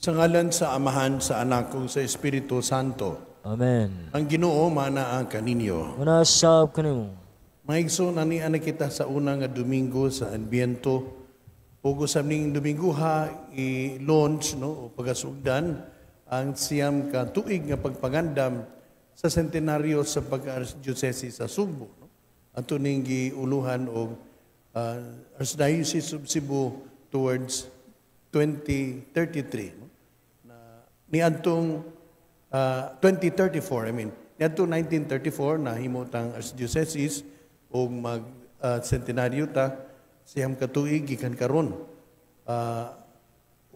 Sa ngalan sa Amahan, sa Anak, ug sa Espiritu Santo. Amen. Ang Ginoo manaa kaninyo. Manasab kanimo. Mga igsoon, ani ana kita sa una nga Domingo sa Adbyento. Ug usab ning Domingo ha i-launch, no, o pagasugdan ang 9 ka tuig nga pagpangandam sa sentenaryo sa pag-archdiocese sa Sugbo, no? Ato ning giuluhan og Archdiocese of Cebu towards 2033, no? Na niadtong 2034, I mean, niadtong 1934 na himutang Archdiocese og mag centenaryo ta 9 ka tuig gikan karon.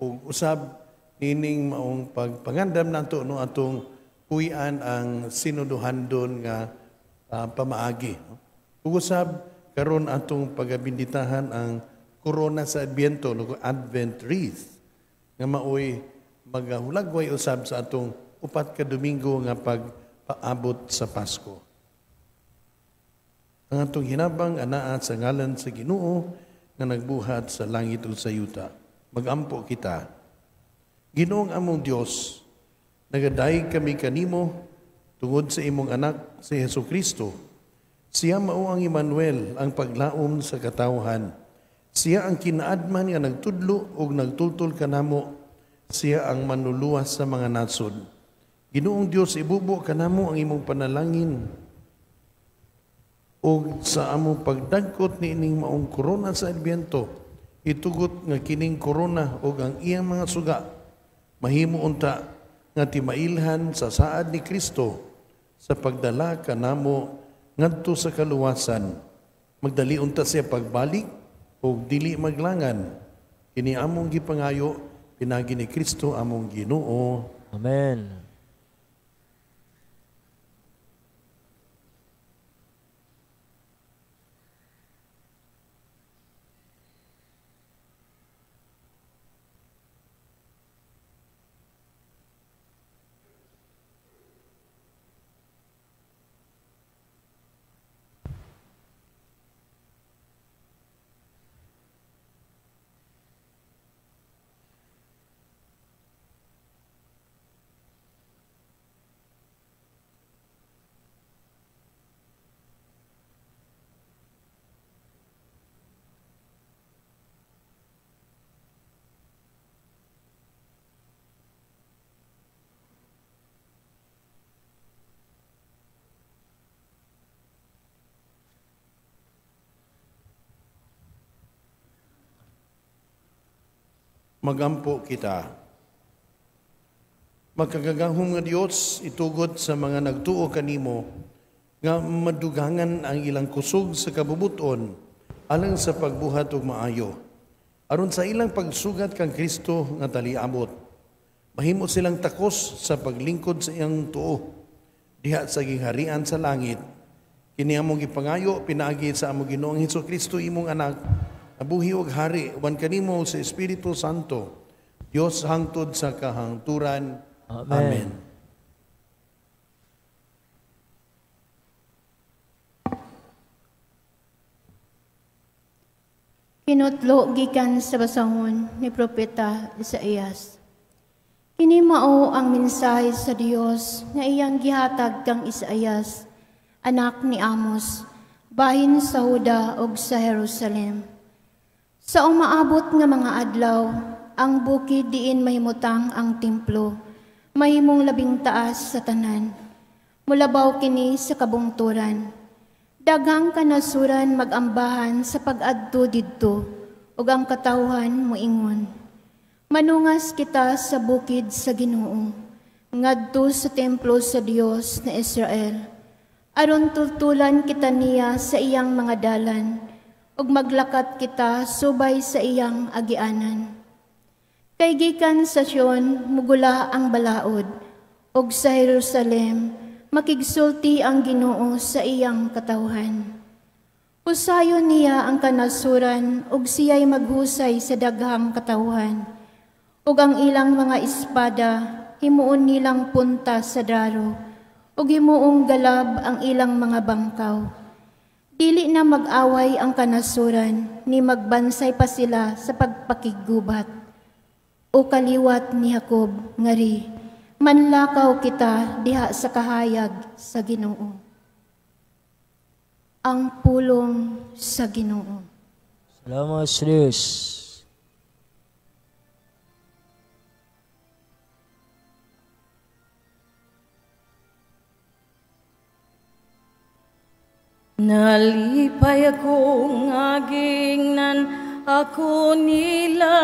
Og usab nining maong pagpangandam nato, no, atong puy-an ang sinuduhandon nga pamaagi, no? Ug usab karon atong pagabinditahan ang korona sa Adbyento, no, Advent wreath, nga maoy magahulagway usab sa atong 4 ka Domingo nga pagpaabot sa Pasko. Ang atong hinabang anaa sa ngalan sa Ginoo nga nagbuhat sa langit ug sa yuta. Magampo kita. Ginoong among Dios, nagadayeg kami kanimo tungod sa imong anak si Hesus Kristo. Siya mao ang Emmanuel, ang paglaom sa katawhan. Siya ang kinaadman nga nagtudlo ug nagtultol kanamo. Siya ang manluluwas sa mga nasod. Ginoong Dios, ibubo kanamo ang imong panalangin ug sa among pagdagkot niining maong korona sa Adbyento, itugot nga kining korona ug ang iyang mga suga mahimo unta nga timailhan sa saad ni Kristo sa pagdala kanamo ngadto sa kaluwasan. Magdali unta siya pagbalik ug dili maglangan. Kini among gipangayo pinaagi ni Kristo among Ginoo. Amen. Magampo kita. Makagagahom nga Dios, itugot sa mga nagtuo kanimo nga madugangan ang ilang kusog sa kabubuton alang sa pagbuhat og maayo. Aron sa ilang pagsugat kang Kristo nga taliabot, mahimo silang takos sa paglingkod sa iyang tuo diha sa gingharian sa langit. Kini among gipangayo pinaagi sa among Ginoong Hesus Kristo, imong anak, abuhi og hari uban kanimo sa Espiritu Santo, Dios hangtod sa kahangturan. Amen. Amen. Kinutlo gikan sa basahon ni Propeta Isaías. Kini mao ang mensahe sa Dios nga iyang gihatag kang Isaías, anak ni Amos, bahin sa Huda ug sa Jerusalem. Sa umaabot nga mga adlaw, ang bukid diin mahimutang ang templo, mahimong labing taas sa tanan. Mulabaw kini sa kabungturan. Daghang kanasuran magambahan sa pag-adto didto, ug ang katawhan moingon. Manungas kita sa bukid sa Ginoo, ngadto sa templo sa Dios na Israel. Aron tultulan kita niya sa iyang mga dalan, ug maglakat kita subay sa iyang agianan. Kay gikan sa Sion mugula ang balaod, ug sa Jerusalem makigsulti ang Ginoo sa iyang katawhan. Husayon niya ang kanasuran, ug siya'y maghusay sa daghang katawhan. Ug ang ilang mga espada himuon nilang punta sa daro, ug himuong galab ang ilang mga bangkaw. Dili na mag-away ang kanasuran, ni magbansay pa sila sa pagpakiggubat. O kaliwat ni Jacob, ngari, manlakaw kita diha sa kahayag sa Ginoo. Ang pulong sa Ginoo. Salamat sa Diyos. Nalipay akong agingnan ako nila,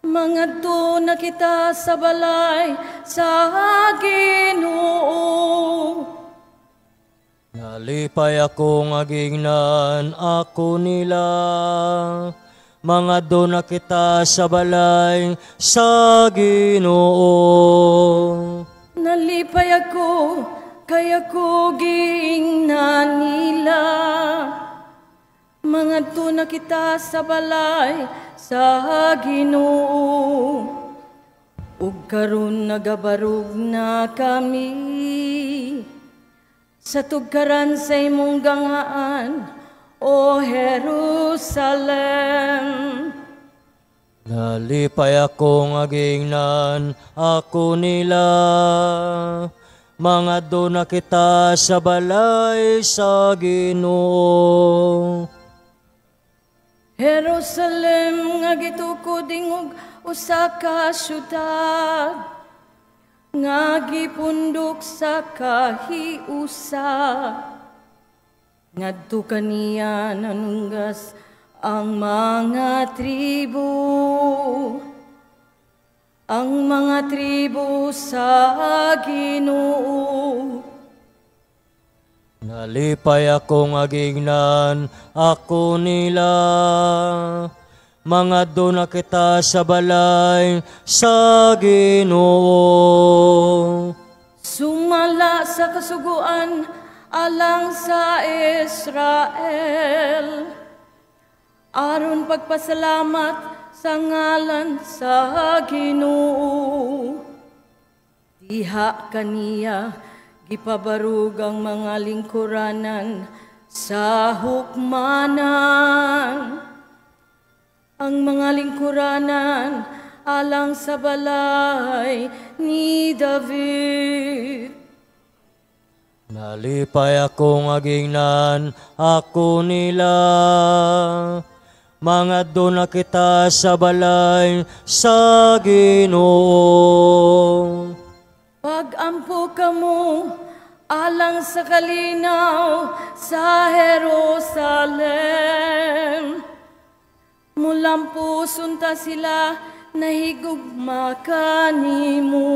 mangadto na kita sa balay sa Ginoo. Nalipay akong agingnan ako nila, mangadto na kita sa balay sa Ginoo. Nalipay ako kay ako giingnan nila, mangadto na kita sa balay sa Ginoo. Ug karon nagabarog na kami sa tugkaran sa imong ganghaan, O Jerusalem. Nalipay akong agingnan ako nila, mangadto na kita sa balay sa Ginoo. Jerusalem nga gitukod ingog usa ka syudad, nga gipundok sa kahiusa. Ngadto kaniya nanunggas ang mga tribo, ang mga tribo sa Ginoo. Nalipay akong agingnan ako nila, mangadto na kita sa balay sa Ginoo. Sumala sa kasuguan alang sa Israel, aron pagpasalamat sa ngalan sa Ginoo. Diha kaniya gipabarug ang mga lingkuranan sa hukmanan, ang mga lingkuranan alang sa balay ni David. Nalipay akong agingnan ako nila, mangadto na kita sa balay sa Ginoo. Pagampo kamo alang sa kalinaw sa Jerusalem, mulampo sunta sila nahigugma kanimo.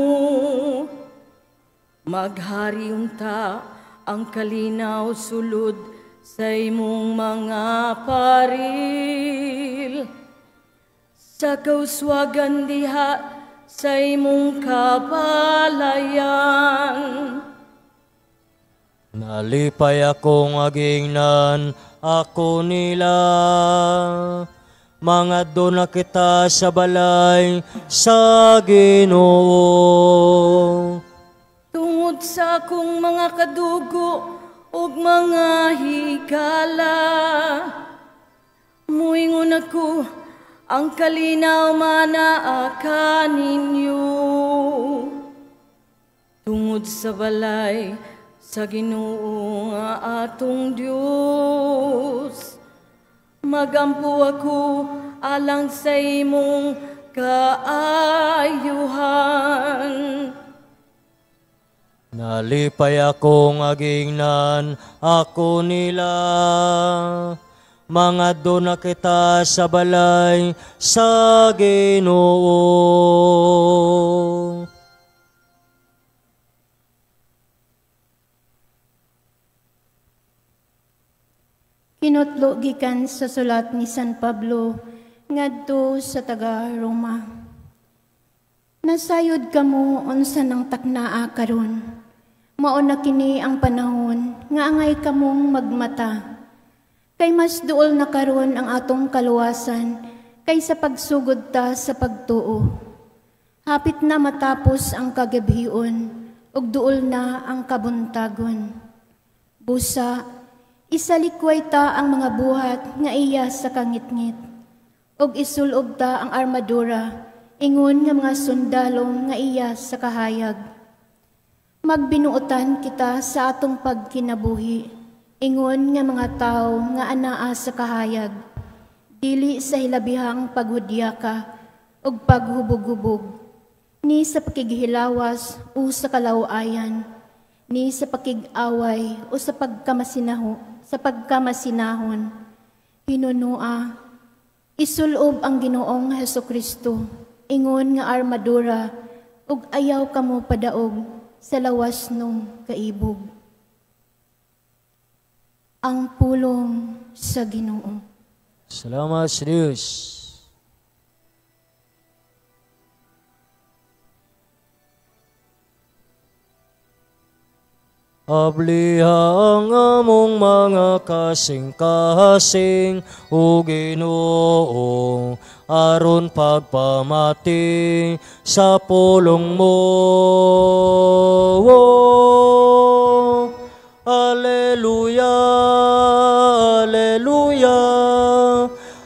Maghari unta ang kalinaw sulod sa imong mga paril, sa kauswagan diha sa imong kabalayan. Nalipay akong agingnan ako nila, mangadto na kita sa balay sa Ginoo. Tungod sa akong mga kadugo ug mga higala, muingon ako, ang kalinaw manaa kaninyo. Tungod sa balay sa Ginoo nga atong Dios, magampo ako alang sa imong kaayuhan. Nalipay akong agingnan ako nila, mangadto na kita sa balay sa Ginoo. Kinutlo gikan sa sulat ni San Pablo ngadto sa taga Roma. Nasayod kamo unsa nang taknaa karon. Mao na kini ang panahon nga angay kamong magmata. Kay mas duol na karon ang atong kaluwasan kaysa pagsugod ta sa pagtuo. Hapit na matapos ang kagabhion ug duol na ang kabuntagon. Busa, isalikway ta ang mga buhat nga iya sa kangitngit, ug isulob ta ang armadura ingon nga mga sundalo nga iya sa kahayag. Magbinuotan kita sa atong pagkinabuhi, ingon nga mga tawo nga anaa sa kahayag, dili sa hilabihang paghudyaka ug paghubog-hubog, ni sa pakighilawas o sa kalawayan, ni sa pakig-away o sa pagkamasinahon. Hinunua, isulob ang Ginoong Hesukristo, ingon nga armadura, ug ayaw kamo padaog sa lawas nung kaibog. Ang pulong sa Ginoo. Salamat sa Diyos. Abliha ang among mga kasing-kasing, o Ginoo, aron pagpamati sa pulong mo. Alleluia, alleluia,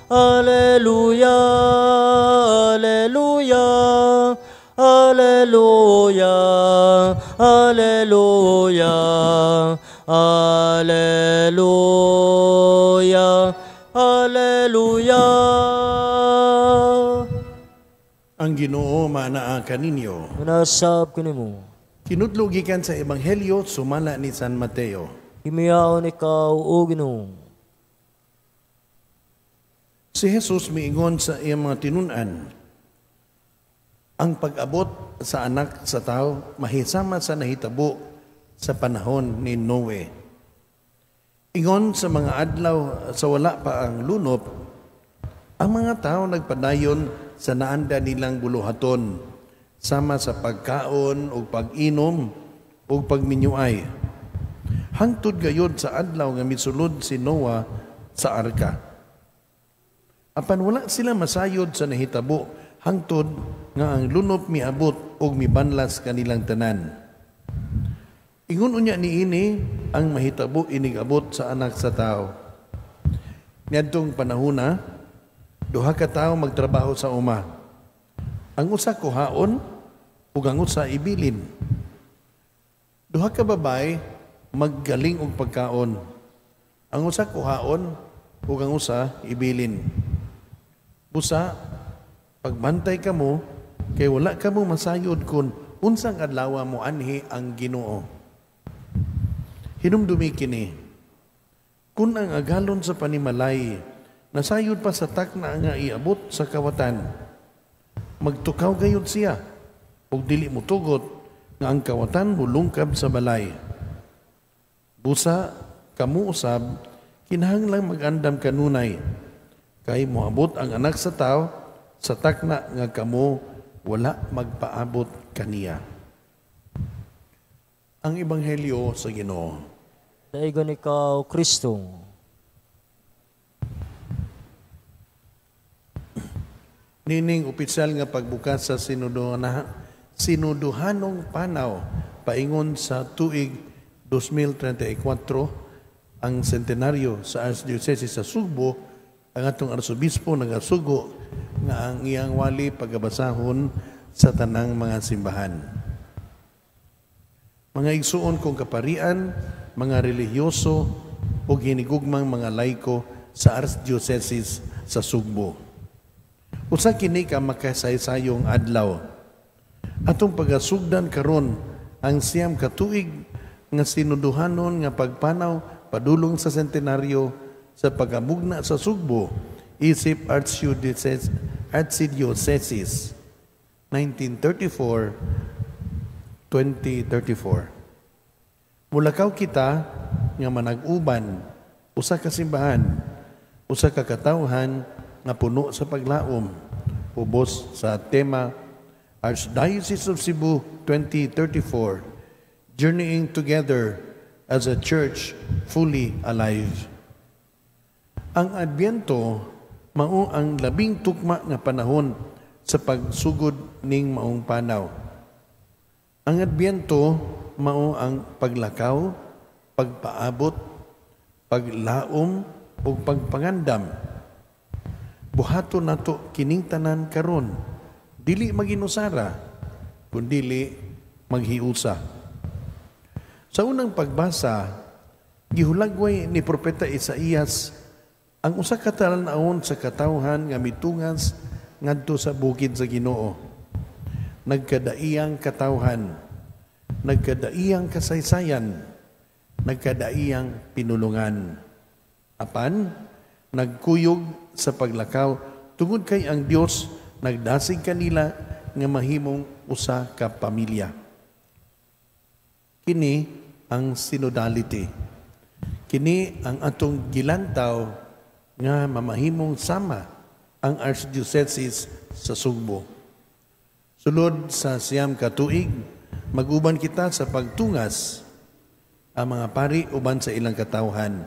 alleluia, alleluia, alleluia, alleluia, alleluia, alleluia. Ang Ginoo maanaa kaninyo. Manasab kanimo. Kinudlo gikan sa Ebanghelyo sumala ni San Mateo. Himiyaon ikaw, o Ginoo. Si Jesus miingon sa iyang mga tinun-an, ang pag-abot sa anak sa tao mahisama sa nahitabo sa panahon ni Noe. Ingon sa mga adlaw sa wala pa ang lunop, ang mga tao nagpadayon sa naanda nilang buluhaton, sama sa pagkaon o pag-inom o pagminyuay. Hangtod gayod sa adlaw nga misulod si Noah sa arka. Apan wala sila masayod sa nahitabo, hangtod nga ang lunop miabot og mibanlas kanilang tanan. Ingon unya niini ang mahitabo inigabot sa anak sa tao. Niadtong panahona, duha ka tawo magtrabaho sa uma. Ang usa kuhaon ug ang usa ibilin. Duha ka babay maggaling og pagkaon. Ang usa kuhaon ug ang usa ibilin. Busa pagbantay kamo kay wala kamo masayod kun unsang adlaw mo anhi ang Ginoo. Hinumdumi kini, kun ang agalon sa panimalay nasayod pa sa takna nga iabot sa kawatan, magtukaw gayud siya ug dili motugot nga ang kawatan mulungkab sa balay. Busa kamo usab kinahanglang magandam kanunay, kay moabot ang anak sa tao sa takna nga kamo wala magpaabot kaniya. Ang Ebanghelyo sa Ginoo. Daigon ikaw, Kristo. Nining opisyal nga pagbukas sa sinuduhanong panaw paingon sa tuig 2034 ang sentenaryo sa Archdiocese sa Sugbo, ang atong arsobispo nagasugo nga ang iyang wali pagabasahon sa tanang mga simbahan. Mga igsuon kong kaparian, mga relihiyoso o hinigugmang mga laiko sa Archdiocese sa Sugbo. Usa kini ka makasaysayong adlaw. Atong pagasugdan karon ang 9 ka tuig nga sinuduhanon nga pagpanaw padulong sa sentenaryo sa pagamugna sa Sugbo isip Archdiocese 1934-2034. Mulakaw kita nga manag-uban usa ka simbahan, usa ka katawhan nga puno sa paglaom, ubos sa tema Archdiocese of Cebu 2034, Journeying Together as a Church Fully Alive. Ang Adbyento mao ang labing tukma nga panahon sa pagsugod ning maong panaw. Ang Adbyento mao ang paglakaw, pagpaabot, paglaom ug pagpangandam. Buhaton nato kining tanan karon Dili maginusara, kundili maghiusa. Sa unang pagbasa, gihulagway ni Propeta Isaías ang usa ka talan-awon sa katawhan nga mitungas ngadto sa bukid sa Ginoo. Nagkadaiyang katawhan, nagkadaiyang kasaysayan, nagkadaiyang pinulungan. Apan, nagkuyog sa paglakaw tungod kay ang Dios nagdasig kanila nga mahimong usa ka pamilya. Kini ang synodality. Kini ang atong gilantaw nga mamahimong sama ang Archdiocese sa Sugbo. Sulod sa 9 ka tuig, mag-uban kita sa pagtungas ang mga pari uban sa ilang katawhan,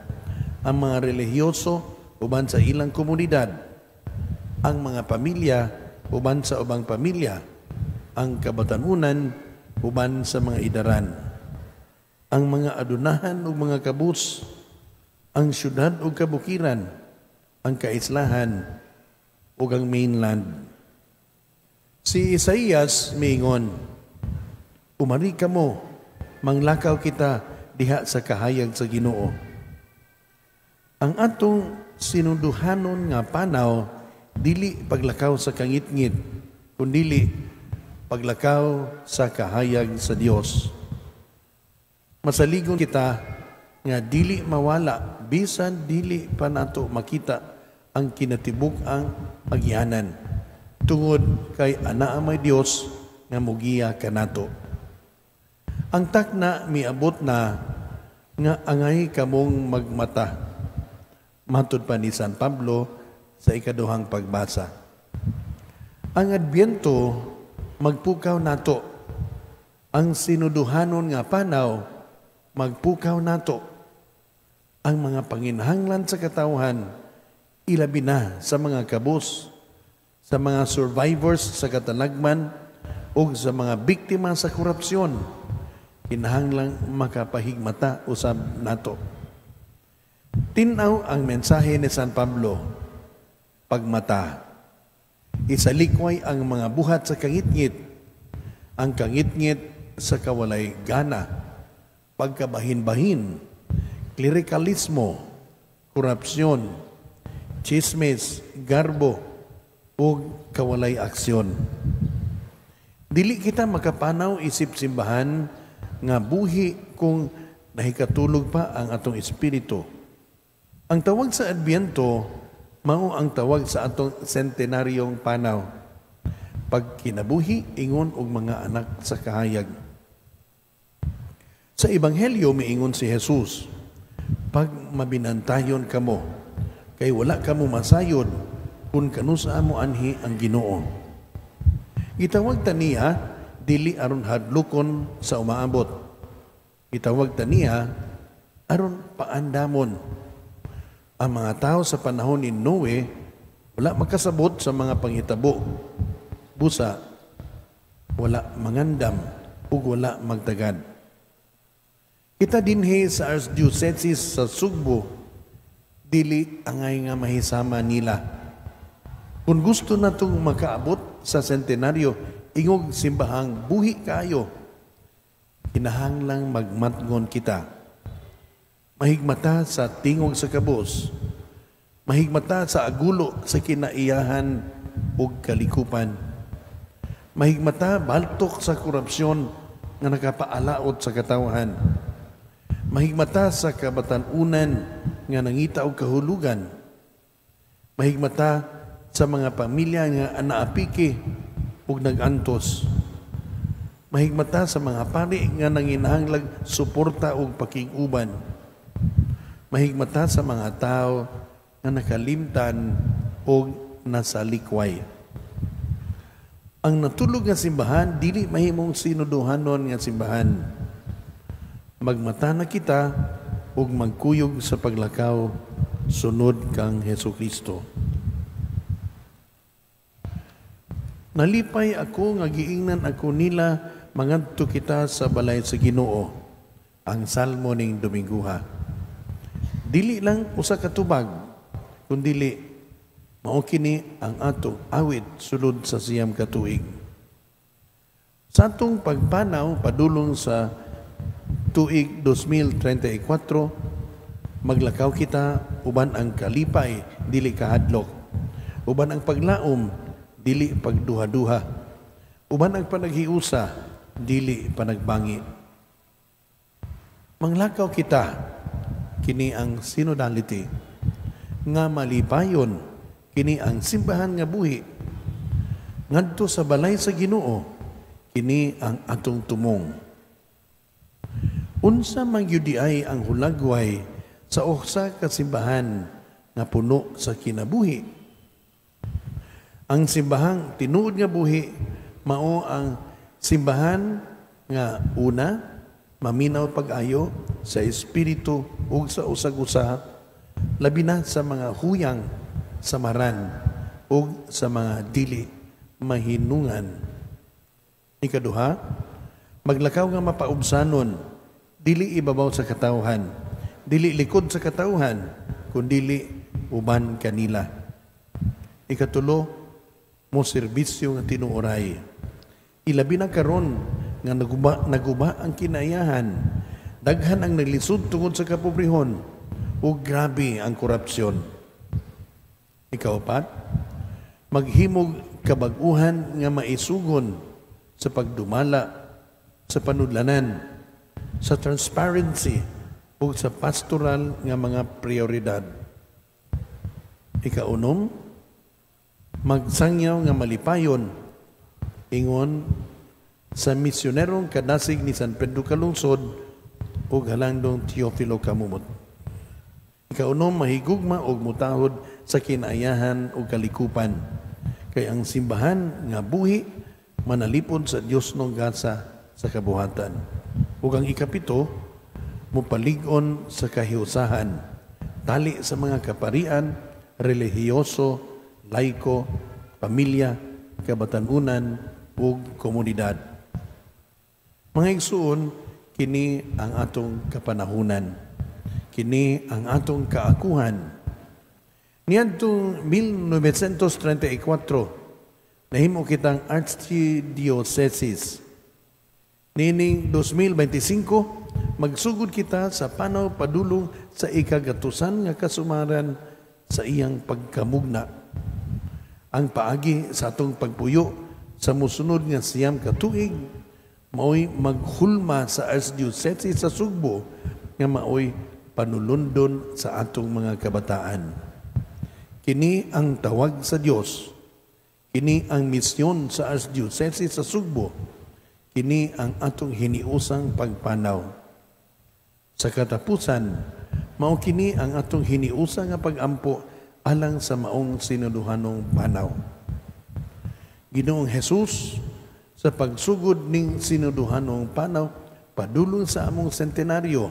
ang mga relihiyoso uban sa ilang komunidad, ang mga pamilya uban sa ubang pamilya, ang kabatanunan uban sa mga idaran, ang mga adunahan ug mga kabus, ang syudad ug kabukiran, ang kaislahan ug ang mainland. Si Isaías miingon, "Umari kamo, manglakaw kita diha sa kahayag sa Ginoo." Ang atong sinunduhanon nga panaw dili paglakaw sa kangitngit, kundili paglakaw sa kahayag sa Dios. Masaligon kita nga dili mawala bisan dili pa nato makita ang kinatibuk-ang agyanan, tungod kay anaa may Dios nga mugiya kanato. Ang takna miabot na nga angay kamong magmata. Matud pa ni San Pablo sa ikaduhang pagbasa. Ang Adbyento magpukaw nato. Ang sinuduhanon nga panaw magpukaw nato. Ang mga panginhanglan sa katawhan, ilabi na sa mga kabus, sa mga survivors sa katalagman, ug sa mga biktima sa korupsyon, kinahanglang makapahigmata usab nato. Tin-aw ang mensahe ni San Pablo, pagmata. Isalikway ang mga buhat sa kangitngit, ang kangitngit sa kawalay gana, pagkabahin-bahin, klerikalismo, korupsyon, chismis, garbo, ug kawalay aksyon. Dili kita makapanaw isip simbahan nga buhi kung nahikatulog pa ang atong espiritu. Ang tawag sa Adbyento mao ang tawag sa atong sentenaryong panaw. Pagkinabuhi, ingon og mga anak sa kahayag. Sa Ebanghelyo miingon si Jesus, "Pag mabinantayon kamo, kay wala kamo masayod kung kanusa mo anhi ang Ginoo." Gitawag ta niya dili aron hadlokon sa umaabot. Gitawag ta niya aron paandamon. Ang mga tao sa panahon ni Noe wala makasabot sa mga panghitabo. Busa wala mangandam ug wala magtagad. Kita dinhi sa Archdiocese sa Sugbo, dili angay nga mahisama nila. Kung gusto natong makaabot sa sentenaryo, ingog simbahang buhi kayo, kinahanglang magmatngon kita. Mahigmata sa tingog sa kabus, mahigmata sa agulo sa kinaiyahan ug kalikupan, mahigmata baltok sa korupsyon nga nakapaalaot sa katawhan, mahigmata sa kabatan-unan nga nangita og kahulugan, mahigmata sa mga pamilya nga naapiki ug nag-antos, mahigmata sa mga pari nga nanginahanglag suporta ug pakig-uban, mahigmata sa mga tao nga nakalimtan og nasalikway. Ang natulog nga simbahan dili mahimong sinuduhanon nga simbahan. Magmata na kita ug magkuyog sa paglakaw sunod kang Hesukristo. Nalipay ako nga giingnan ako nila mangadto kita sa balay sa Ginoo, ang salmo ning Dominguha. Dili lang usa ka tubag, kundili Mao kini ang atong awit sulod sa 9 ka tuig. Sa atong pagpanaw padulong sa tuig 2034, maglakaw kita uban ang kalipay dili kahadlok, uban ang paglaom dili pagduha-duha, uban ang panaghiusa dili panagbangi. Manglakaw kita kini ang synodality nga malipayon, kini ang simbahan nga buhi ngadto sa balay sa Ginoo, kini ang atong tumong. Unsa man gyud ay ang hulagway sa usa ka simbahan nga puno sa kinabuhi? Ang simbahang tinuod nga buhi mao ang simbahan nga una maminaw pag-ayo sa espiritu ug sa usag-usa, labi na sa mga huyang samaran ug sa mga dili mahinungan. Ikaduha, maglakaw nga mapaubsanon, dili ibabaw sa katawhan, dili likod sa katawhan, kundili uban kanila. Ikatulo, mo serbisyo nga tinuoray. Ilabi na karon nga naguba ang kinaiyahan, daghan ang naglisod tungod sa kapobrehon, ug grabe ang korupsyon. Ikaapat, maghimog kabag-uhan nga maisugon sa pagdumala, sa panudlanan, sa transparency ug sa pastoral nga mga prioridad. Ikaunom, magsangyaw nga malipayon ingon sa misionerong kadasig ni San Pedro Calungsod ug halangdong Teofilo Camomot. Ikaunom, mahigugma og mutahod sa kinaayahan ug kalikupan. Kay ang simbahan nga buhi manalipod sa Dios nong gasa sa kabuhatan. Ug ang ikapito, mupalig-on sa kahiusahan, tali sa mga kaparian, relihiyoso, laiko, pamilya, kabatan-unan ug komunidad. Mga igsuon, kini ang atong kapanahunan. Kini ang atong kaakuhan. Niadtong 1934, nahimo kitang Archdiocese. Niining 2025, magsugod kita sa panaw padulong sa ikagatusan nga kasumaran sa iyang pagkamugna. Ang paagi sa atong pagpuyo sa musunod nga 9 ka tuig, maoy maghulma sa Archdiocese sa Sugbo nga maoy panulundon sa atong mga kabataan. Kini ang tawag sa Dios. Kini ang misyon sa Archdiocese sa Sugbo. Kini ang atong hiniusang pagpanaw. Sa katapusan, mao kini ang atong hiniusang nga pagampo alang sa maong sinuduhanong panaw. Ginoong Hesus, sa pagsugod ning sinuduhanong panaw, padulong sa among sentenaryo,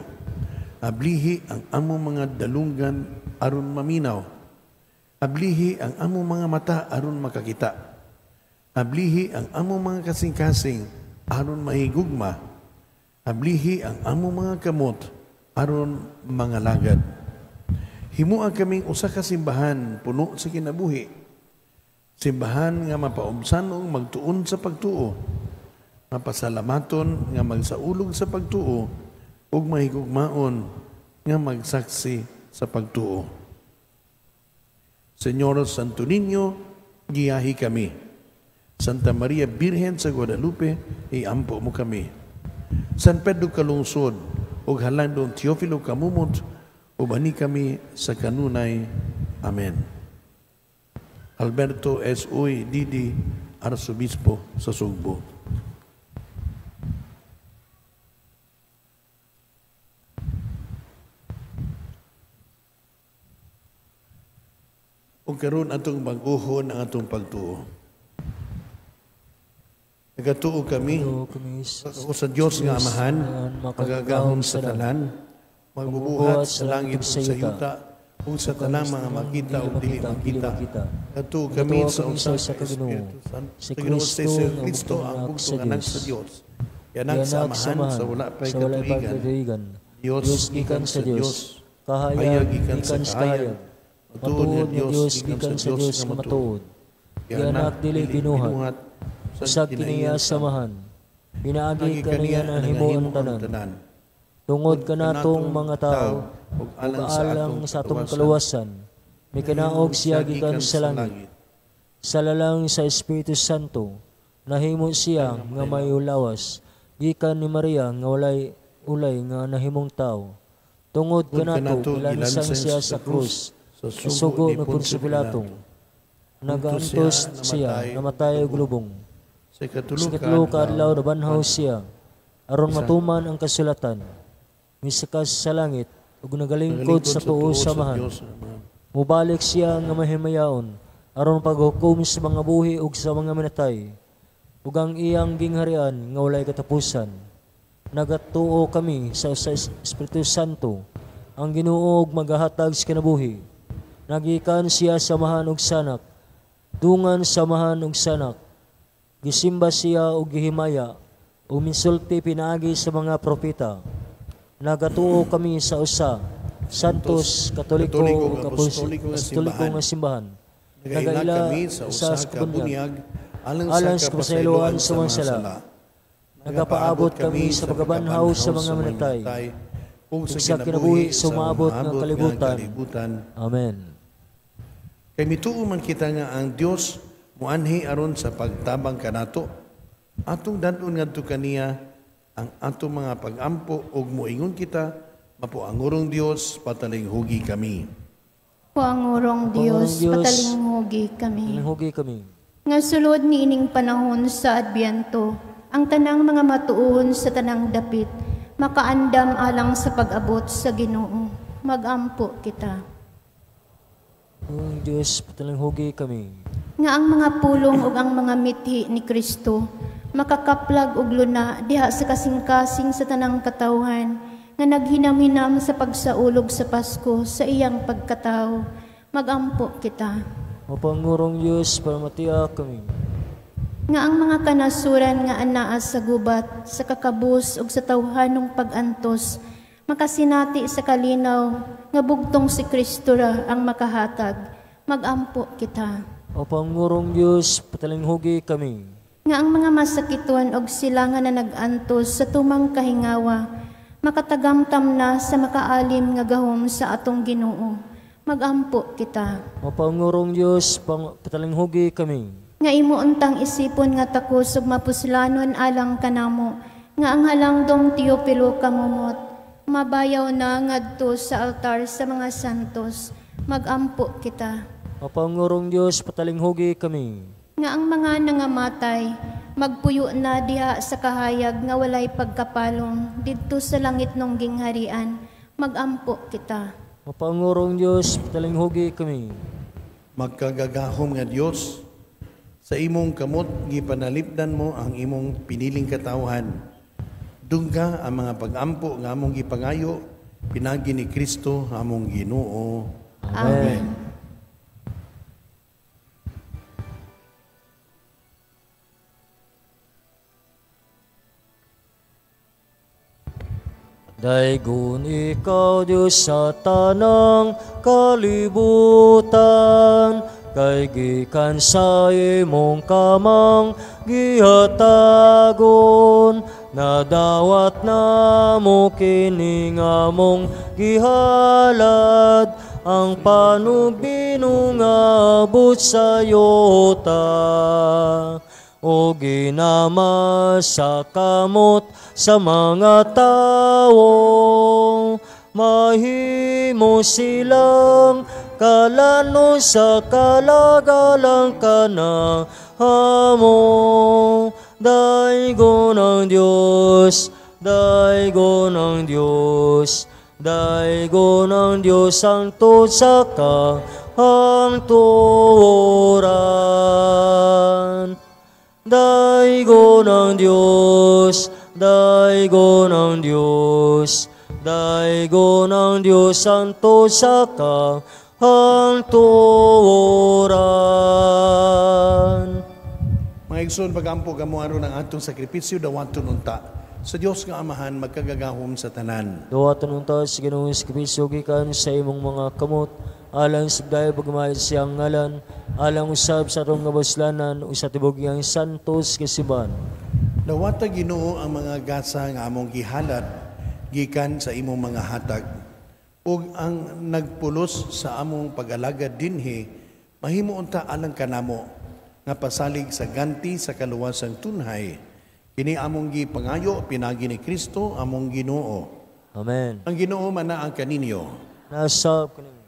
ablihi ang among mga dalunggan aron maminaw. Ablihi ang among mga mata aron makakita. Ablihi ang among mga kasing-kasing aron mahigugma. Ablihi ang among mga kamot aron mangalagad. Himua kaming usa ka simbahan puno sa kinabuhi. Simbahan nga mapaubsanong magtuon sa pagtuo, mapasalamaton nga magsaulog sa pagtuo, ug mahigugmaon nga magsaksi sa pagtuo. Señor Santo Niño, giyahi kami. Santa Maria Birhen sa Guadalupe, iampo mo kami. San Pedro Calungsod ug halangdong Teofilo Camomot, ubani kami sa kanunay. Amen. Alberto S. Uy Didi, Arsobispo sa Sugbo. Ug karon atong bag-ohon ang atong pagtuo. Nagatuo kami sa Dios nga Amahan, magagahom sa tanan, magbubuhat sa langit ug sa yuta, ug sa tanang mga makita ug dili makita. Nagatuo kami sa usa ka Espiritu Santo, sa Ginoong Kristo ang bugtong anak sa Dios. Yanak sa Amahan sa wala pay katuigan. Dios gikan sa Dios, kahayag gikan sa kahayag, Matuod nga Dios gikan sa Dios nga matuod. Gianak dili binuhat, usag kiniya samahan. Pinaagi kaniya nahimo ang tanan. Tungod kanatong mga tao ug alang sa atong kaluwasan, mikanaog siya gikan sa langit. Sa lalang sa Espiritu Santo, nahimo siya nga may lawas, gikan ni Maria nga walay ulay nga nahimong tao. Tungod kanato, gilansang siya sa krus, sa sugo ni Poncio Pilato. Nagaantos siya, namatay og lubong. Sa ikatulo ka adlaw nabanhaw siya, aron matuman ang kasulatan. Misakas sa langit ug nagalingkod sa tuo sa Amahan. Mubalik siya nga mahimayaon aron paghukom sa mga buhi ug sa mga minatay, ug ang iyang gingharian nga walay katapusan. Nagatuo kami sa Espiritu Santo, ang Ginoo ug magahatag sa kinabuhi. Nagikan siya sa Amahan ug Sanak, dungan sa Amahan ug Sanak. Gisimba siya ug gihimaya, ug minsulti pinaagi sa mga propeta. Nagatuo kami sa usa, Santos, Katoliko ug Apostoliko nga simbahan. Nagaila kami sa usa ka bunyag alang sa kapasayloan sa mga sala. Nagapaabot kami sa pagkabanhaw sa mga minatay ug sa kinabuhi sa umaabot nga kalibutan. Amen. Kay mituo man kita nga ang Dios muanhi aron sa pagtabang kanato, atong dad-on ngadto kaniya ang atong mga pagampo ug moingon kita, mapuangurong Dios, patalinghugi kami. Puangurong Dios, patalinghugi kami. Patalinghugi kami. Nga sulod niining panahon sa Adbyento, ang tanang mga matuon sa tanang dapit, makaandam alang sa pag-abot sa Ginoo. Magampo kita. Ang Dios, patalinghugi kami. Nga ang mga pulong ug ang mga mithi ni Kristo makakaplag og luna diha sa kasing-kasing sa tanang katawhan nga naghinam-hinam sa pagsaulog sa Pasko sa iyang pagkatao. Magampo kita. Mapangurong Diyos, paramatiya kami. Nga ang mga kanasuran nga anaa sa gubat, sa kakabus ug sa tawhanong pag-antos, makasinati sa kalinaw nga bugtong si Kristo ra ang makahatag. Magampo kita. O Pangurong Diyos, patalinghugi kami. Nga ang mga masakiton og sila nga nag-antos sa tumang kahingawa, makatagamtam na sa makaalim nga gahom sa atong Ginoo. Magampo kita. O Pangurong Diyos, patalinghugi kami. Nga imo untang isipon nga takos ug mapuslanon alang kanamo, nga ang halangdong Teopilo kamumot, mabayaw na ngadto sa altar sa mga santos. Magampo kita. O Pangurong Diyos, patalinghugi kami. Nga ang mga nangamatay, magpuyo na diha sa kahayag nga walay pagkapalong, didto sa langit nung gingharian, magampo kita. Mapangurong Diyos, patalinghugi kami. Magkagagahom nga Diyos, sa imong kamot gipanalipdan mo ang imong piniling katawhan. Dungga ang mga pagampo nga among gipangayo, pinagi ni Kristo among Ginoo. Amen. Daygon ikaw, Diyos, sa tanang kalibutan, kay gikan sa imong kamang gihatagon, nadawat namo kini nga among gihalad, ang panugbinong abot sa yota. O ginama sa kamot sa mga tao, mahimo silang kalano sa kalagalang kanahamo. Daygon ang Diyos, daygon ang Diyos, daygon ang Diyos ang tuod sa kahangturan. Daygon ang Diyos, daygon ang Diyos, daygon ang Diyos ang tuod sa kahangturan. Mga igsoon, pagampo kamo aron ang atong sakripisyo dawaton unta sa Dios nga Amahan magkagagahom sa tanan. Dawaton unta sa Ginoong sakripisyo gikan sa imong mga kamot Alang sa dayo pagmahal siyang ngalan, alang usab sa atong kabuslanan ug sa tibok iyang santos kasiban. Dawata Ginoo ang mga gasa nga among gihalad gikan sa imong mga hatag, ug ang nagpulos sa among pag-alagad dinhi mahimo unta alang kanamo nga pasalig sa ganti sa kaluwasang tunhay. Kini among gipangayo pinagi ni Kristo among Ginoo. Amen. Ang Ginoo manaa kaninyo. Nasa kanimo.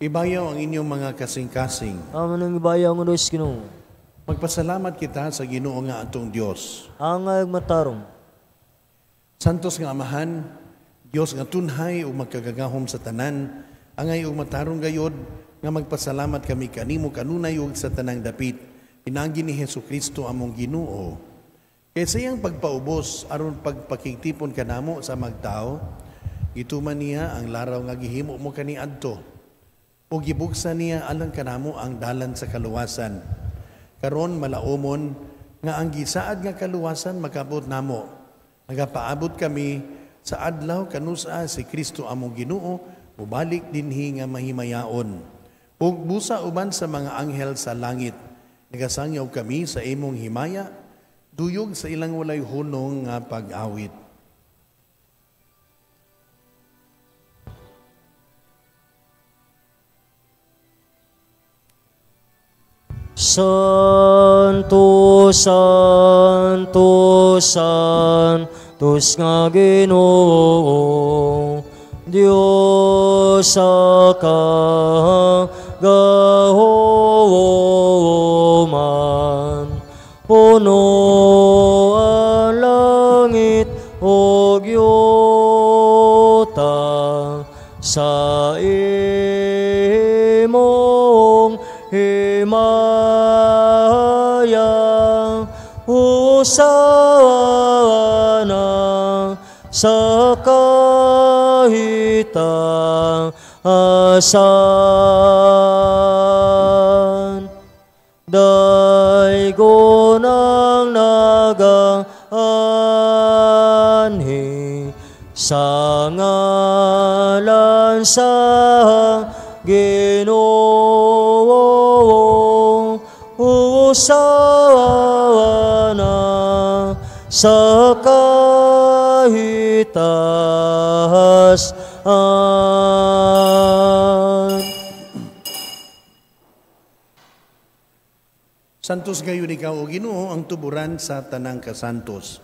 Ibayaw ang inyong mga kasing-kasing. Amo nang ibayaw ang Dios Ginoo. Magpasalamat kita sa Ginoo nga atong Dios. Angay matarong. Santos nga Amahan, Dios nga tunhay ug magkagagahom sa tanan, angay ug matarong gayod nga magpasalamat kami kanimo kanunay ug sa tanang dapit. Pinaagi ni Hesukristo among Ginoo. Kay sa iyang pagpaubos aron pagpakigtipon kanamo sa magtao, gituman niya ang laraw nga gihimo mo kaniadto. Ug gibuksan niya alang kanamo ang dalan sa kaluwasan. Karon malaumon nga ang gisaad nga kaluwasan makabot namo. Nagapaabot kami sa adlaw kanusa si Kristo among Ginoo mobalik dinhi nga mahimayaon. Ug busa uban sa mga anghel sa langit, nagasangyaw kami sa imong himaya, duyog sa ilang walay hunong nga pag-awit. Santo, Santo, Santos nga Ginoo, Dios sa kagahoman, puno ang langit ug yuta sa imong himaya. Hosana sa kahitaasan. Daygon ang nagaanhi sa ngalan sa Ginoo. Hosana sa kahitaas. Santos gayon ikaw o Ginoo ang tuburan sa tanang kasantos.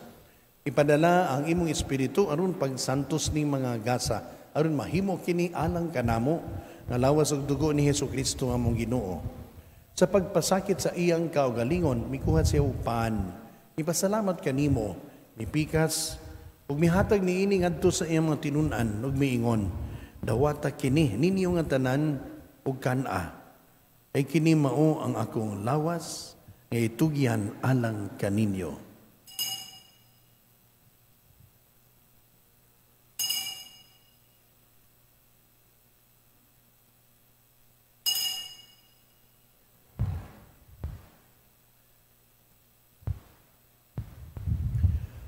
Ipadala ang imong espiritu aron pagsantos ning mga gasa, aron mahimo kini alang kanamo nga lawas ug dugo ni Hesukristo among Ginoo. Sa pagpasakit sa iyang kaugalingon, mikuha siya og pan. Ipasalamat kanimo, mipikas ug mihatag niini ngadto sa iyang mga tinun-an ug miingon, dawata kini ninyo nga tanan ug kan-a. Ay kini mao ang akong lawas nga itugyan alang kaninyo.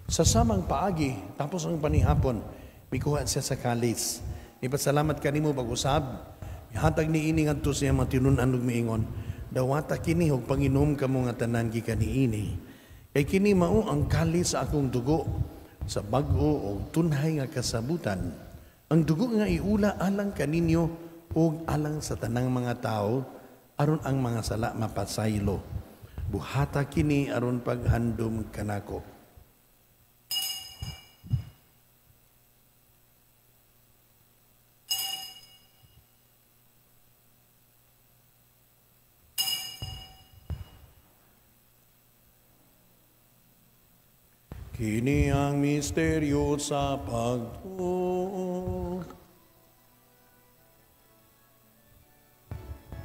Sa samang paagi, tapos ang panihapon, mikuha siya sa kalis. Ipasalamat kanimo pag-usab, mihatag niini ngadto sa iyang mga tinun-an ug miingon, dawata kini og panginom kamo nga tanan gikan niini. Kay kini mao ang kalis sa akong dugo sa bag-o og tunhay nga kasabutan. Ang dugo nga iula alang kaninyo ug alang sa tanang mga tawo aron ang mga sala mapasaylo. Buhata kini aron paghandom kanako. Kini ang misteryo sa pagtuo.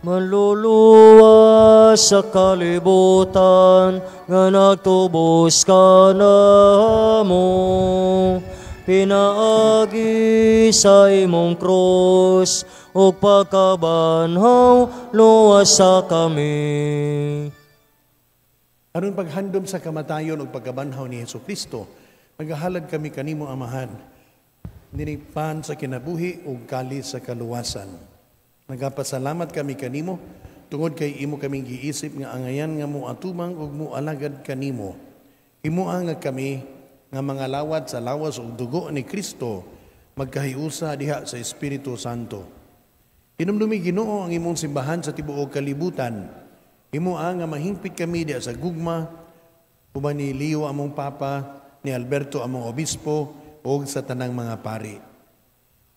Manluluwas sa kalibutan nga nagtubos kanamo, pinaagi sa imong krus ug pagkabanhaw luwas sa kami. Aron paghandom sa kamatayon ug pagkabanhaw ni Hesukristo, nagahalad kami kanimo Amahan, dinigpan sa kinabuhi ug kalis sa kaluwasan. Nagapasalamat kami kanimo tungod kay imo kaming giisip nga angayan nga moatubang ug moalagad kanimo. Himoa nga kami nga mga lawat sa lawas ug dugo ni Kristo magkahiusa diha sa Espiritu Santo. Hinumdumi, Ginoo, ang imong simbahan sa tibuok kalibutan. Himoa nga mahingpit kami diha sa gugma uban ni Leo among Papa, ni Alberto among Obispo ug sa tanang mga pari.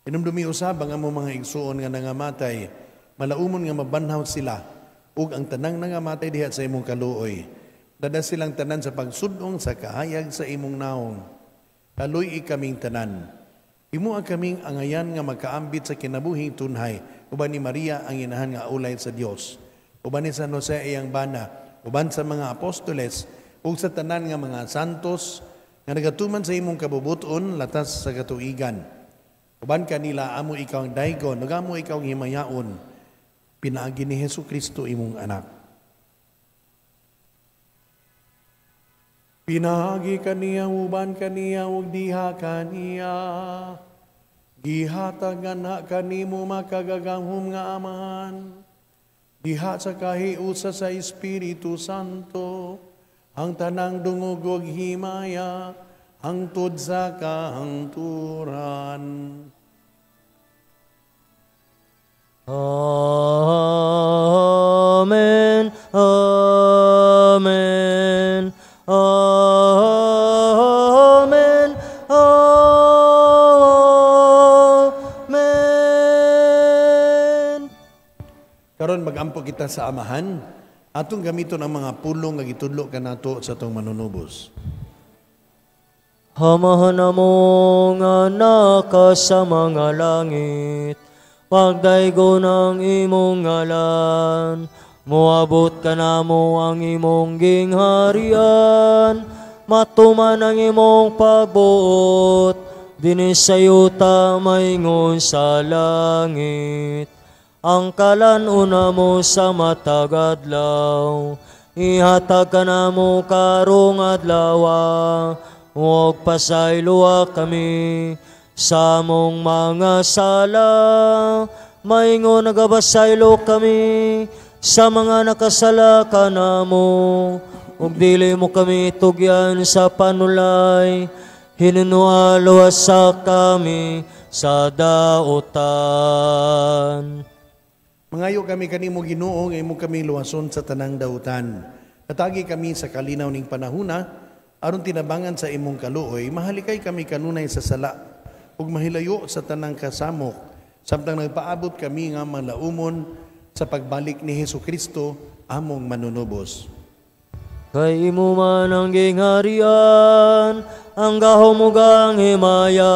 Hinumdumi usab ang among mga igsuon nga nangamatay, malaumon nga mabanhaw sila ug ang tanang nangamatay diha sa imong kaluoy. Dada silang tanan sa pagsudong sa kahayag sa imong naong. Kaluy-i kaming tanan. Himoa kaming angayan nga magkaambit sa kinabuhing tunhay, uban ni Maria ang inahan nga ulay sa Dios, uban ni San Jose iyang bana, uban sa mga apostoles ug sa tanan nga mga santos nga nagatuman sa imong kabubuton latas sa katuigan. Uban kanila amo ikaw ang daygon, ug amo ikaw ang himayaon, pinaagi ni Hesus Kristo imong anak. Pinaagi kaniya, uban kaniya, ug diha kaniya, gihatag na kanimo makagagamhom nga Amahan, diha sa kahiusa sa Espiritu Santo, ang tanang dungog ug himaya, hangtod sa kahangturan. Amen. Amen. Amen. Amen. Karon magampo kita sa Amahan, atong gamiton ang mga pulong nga gitudlo kanato sa atong manunubos. Amahan namo nga naka sa mga langit, pagdaygon ang imong ngalan, moabot kanamo ang imong gingharian, matuman ang imong pagbuot, dinhi sa yuta maingon sa langit. Ang kalan-on namo sa matag adlaw, ihatag kanamo karong adlaw, huwag pasayloa kami sa among mga sala, maingon nagabasaylo kami sa mga nakasala kanamo, ug dili mo kami tugyan sa panulay, hinunuha luwasa kami sa dautan. Mangayo kami kanimo, Ginoo, nga imo kami luwason sa tanang dautan. Katagi kami sa kalinaw ning panahuna, aron tinabangan sa imong kaluoy, mahalikay kami kanunay sa sala ug mahilayo sa tanang kasamok, samtang nagpaabot kami nga malaumon sa pagbalik ni Hesus Kristo among manunubos. Kay imo man ang gingharian, ang gahom ug ang himaya,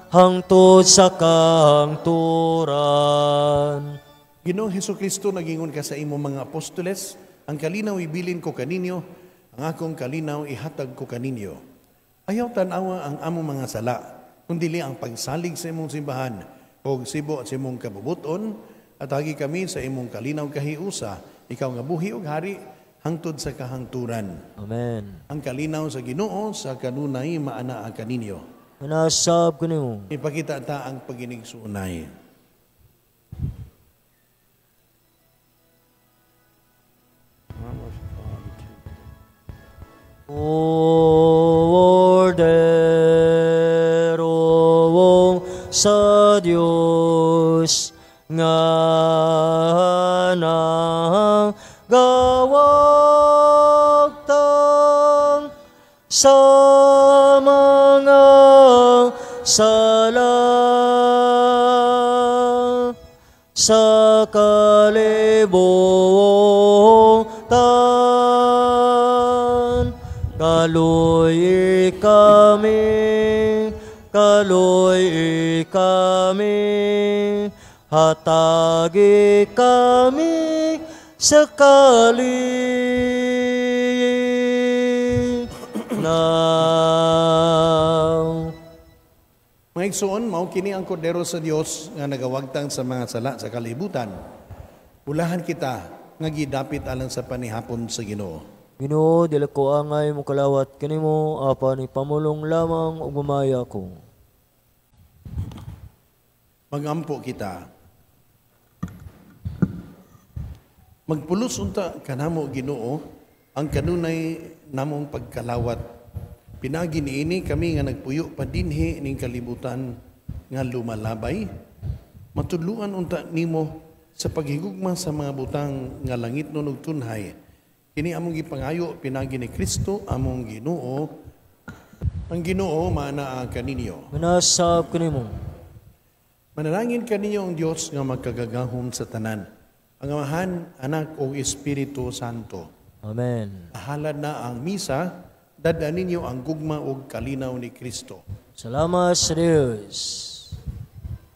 hangtod sa kahangturan. Ginoong Hesus Kristo, nagingon ka sa imong mga apostoles, ang kalinaw ibilin ko kaninyo, ang akong kalinaw ihatag ko kaninyo. Ayaw tan-awa ang among mga sala, kundi ang pagsalig sa imong simbahan, og sibo sa imong kabubuton, at hagi kami sa imong kalinaw kahiusa, ikaw nga buhi ug hari, hangtod sa kahangturan. Amen. Ang kalinaw sa Ginoo sa kanunay maanaa kaninyo. Manasab kanimo. Ipakita ta ang paginigsuunay. Ordero sa Dios nga nagawagtang sa mga sala sa kalibutan. Kaluy kami, kaluy kami, hatagi kami sa kalinaw. Mga igsoon, mao kini ang kordero sa Dios nga nagawagtang sa mga sala sa kalibutan. Ulahan kita nga gidapit alang sa panihapon sa Ginoo. Ginoo, dili ko angay mokalawat kanimo, apan ipamulong lamang ug mamaya ko. Magampo kita. Magpulos unta kanamo, Ginoo, ang kanunay namong pagkalawat. Pinagi niini kami nga nagpuyo pa dinhi ning kalibutan nga lumalabay, matudluan unta nimo sa paghigugma sa mga butang nga langit ug tunhay. Kini among gipangayo pinagi ni Kristo among Ginoo. Ang Ginoo maanaa kaninyo. Manasab kanimo. Manalangin kaninyo ang Dios nga magkagagahom sa tanan. Ang Amahan, Anak ug Espiritu Santo. Amen. Halad na ang misa, dad-a ninyo ang gugma ug kalinaw ni Kristo. Salamat sa Dios.